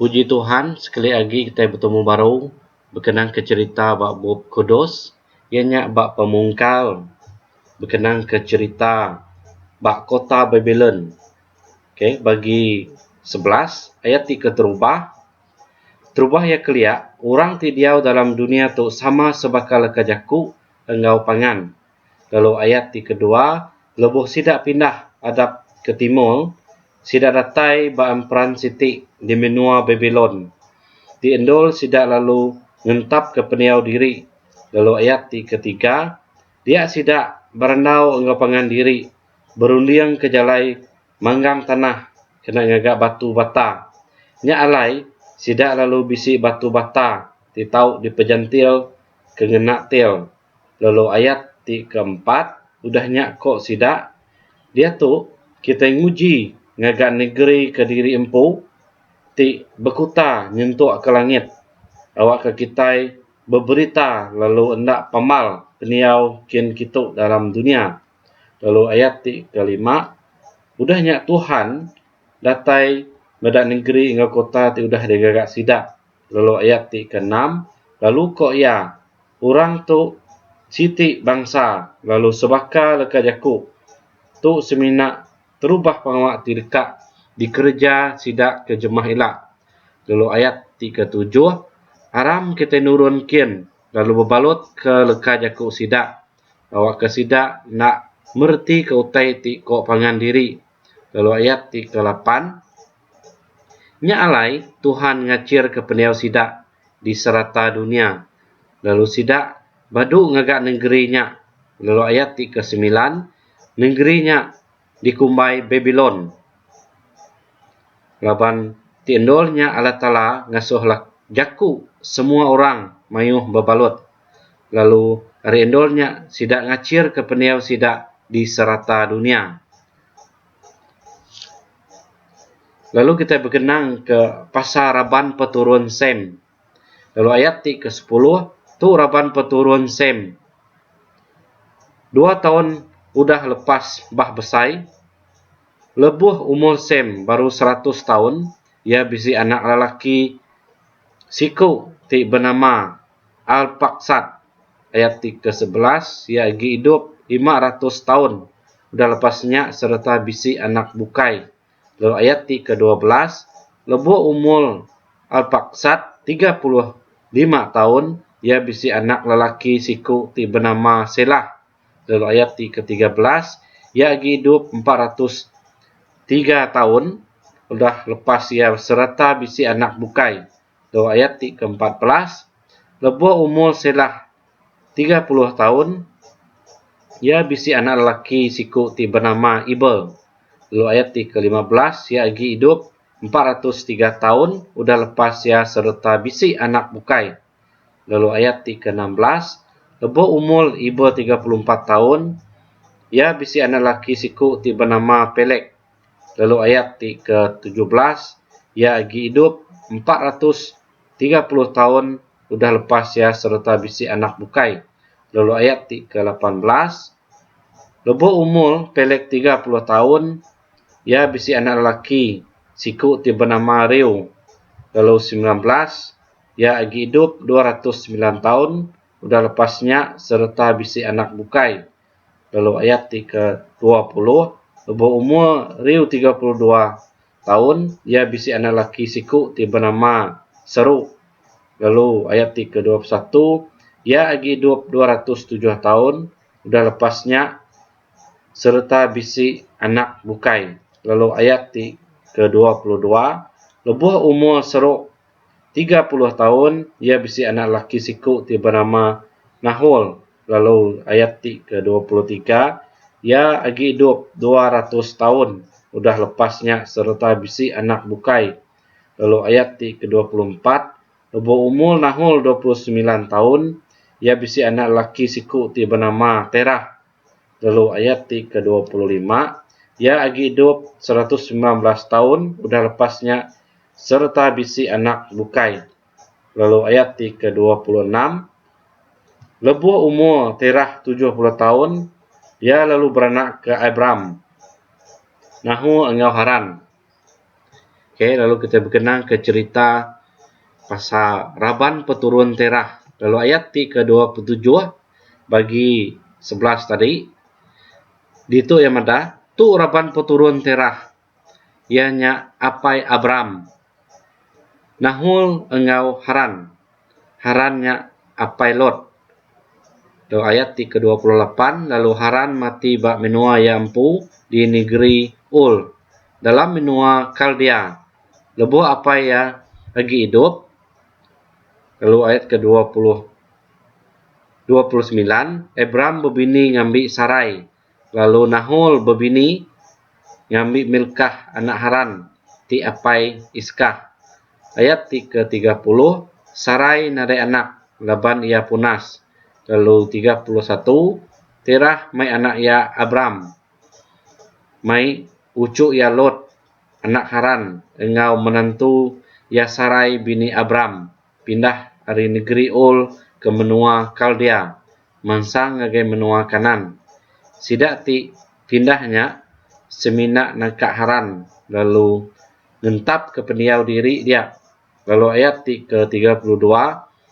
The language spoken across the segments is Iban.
Puji Tuhan sekali agi kitai betemu baru bekenang ke cherita ba Bup Kudus iya nya ba pemungkal bekenang ke cherita ba kota Babylon. Okay bagi 11 ayat ti keterubah. Terubah iya kelia orang ti diau dalam dunia tu sama sebaka leka jaku enggau pangan. Lalu ayat ti kedua lebuh sida pindah adap ke timur Sida datai ba emperan siti di menua Babilon, ti endur sida lalu ngentapka pendiau diri. Lalu ayat ti ketiga, dia sida berandau enggau pangan diri berundingka jalai manggang tanah kena ngaga batu bata. Nya alai, sida lalu bisi batu bata ti tau dipejantil ke ngena til. Lalu ayat ti keempat, udah nya ko sida, Diatu kitai nguji ngaga negeri ke diri empu ti bekuta nyentuk ke langit awakka kitai beberita lalu enda pamal pendiau kin kitu dalam dunya. Lalu ayat ti kelima, udah nya Tuhan datai meda negeri enggau kota ti udah digaga sida. Lalu ayat ti keenam, lalu ko iya, Orang tu siti bansa lalu sebaka leka jaku tu semina terubah pengawa ti deka dikereja sida ke jemah ila. Lalu ayat ti ketujuh, aram kitai nurun kin lalu bebalut ke leka jaku sida awakka sida enda meretika utai ti ko pangan diri. Lalu ayat ti kelapan, nya alai Tuhan ngachirka pendiau sida di serata dunya, lalu sida badu ngaga nengeri nya. Lalu ayat ti kesemilan, nengeri nya dikumbai Babilon, laban ti endur nya Allah Taala ngasuh jaku semua orang mayuh bebalut, lalu ari endur nya sida ngachirka pendiau sida di serata dunya. Lalu kitai bekenang ke pasal raban peturun Sem. Lalu ayat ti kesepuluh, tu raban peturun Sem. Dua taun udah lepas Bah Besai, lebuh umur Sem baru seratus taun, iya bisi anak lelaki siku ti benama Arpaksat. Ayat ti kesebelas, iya agi idup 500 taun udah lepas nya sereta bisi anak bukai. Lalu ayat ti ke-12, lebuh umur Arpaksat 35 taun, iya bisi anak lelaki siku ti benama Selah. Lalu ayat ti ke-13, iya agi idup 403 taun udah lepas iya sereta bisi anak bukai. Lalu ayat ti ke-14, lebuh umur Selah 30 taun, iya bisi anak lelaki siku ti benama Eber. Lalu ayat ti ke-15, iya agi idup 403 taun udah lepas iya sereta bisi anak bukai. Lalu ayat ti ke-16, lebuh umur Eber 34 taun, iya bisi anak lelaki siku ti benama Pelek. Lalu ayat ti ke-17, iya agi idup 430 taun udah lepas iya sereta bisi anak bukai. Lalu ayat ti ke-18, lebuh umur Pelek 30 taun, iya bisi anak lelaki siku ti benama Reu. Lalu 19, iya agi idup 209 taun udah lepas nya sereta bisi anak bukai. Lalu ayat ti ke-20, lebuh umur Reu 32 taun, iya bisi anak lelaki siku ti benama Seruk. Lalu ayat ti ke-21, iya agi idup 207 taun udah lepas nya sereta bisi anak bukai. Lalu ayat ti ke-22, lebuh umur Seruk 30 taun, iya bisi anak lelaki siku ti benama Nahor. Lalu ayat ti ke-23, iya agi idup 200 taun udah lepas nya sereta bisi anak bukai. Lalu ayat ti ke-24, lebuh umur Nahor 29 taun, iya bisi anak lelaki siku ti benama Terah. Lalu ayat ti ke-25, iya agi idup 119 taun udah lepas nya sereta bisi anak bukai. Lalu ayat ti ke-26, lebuh umur Terah 70 taun, iya lalu beranakka Abram, Nahor enggau Haran. Okay, lalu kitai bekenang ke cherita pasal raban peturun Terah. Lalu ayat ti ke 27 bagi 11 tadi ditu iya madah tu raban peturun Terah iya nya apai Abram, Nahor enggau Haran. Haran nya apai Lot. Lalu ayat ti ke 28 lalu Haran mati ba menua iya empu di negeri Ur dalam menua Kaldea lebuh apai iya agi idup. Lalu ayat ke 20 29 Abram bebini ngambi Sarai lalu Nahor bebini ngambi Milkah anak Haran ti apai Iskah. Ayat ti ke 30 Sarai nadai anak laban iya punas. Lalu 31 Terah mai anak iya Abram mai uchu iya Lot anak Haran enggau menantu iya Sarai bini Abram pindah ari negeri Ur ke menua Kaldea mansang ngagai menua Kanaan. Sida ti pindah nya semina nangka Haran lalu ngentapka pendiau diri dia. Lalu ayat ti ke 32,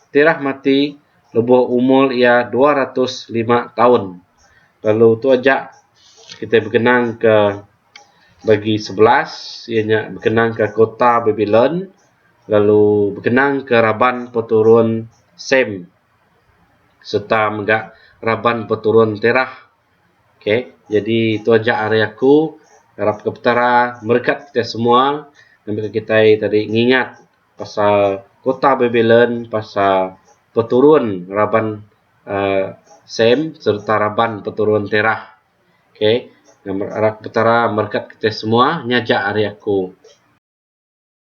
Terah mati lebuh umur iya 205 taun. Lalu tu aja kitai bekenang ke bagi 11 iya nya bekenang ke kota Babilon lalu bekenang ke raban peturun Sem sereta mega raban peturun Terah. Okay, jadi tu aja ari aku ngarap ke Petara merekat kitai semua ngambika kitai tadi ngingat pasal kota Babilon pasal peturun raban uhh Sem sereta raban peturun Terah. Okay, ngarap Petara merekat kitai semua nya aja ari aku.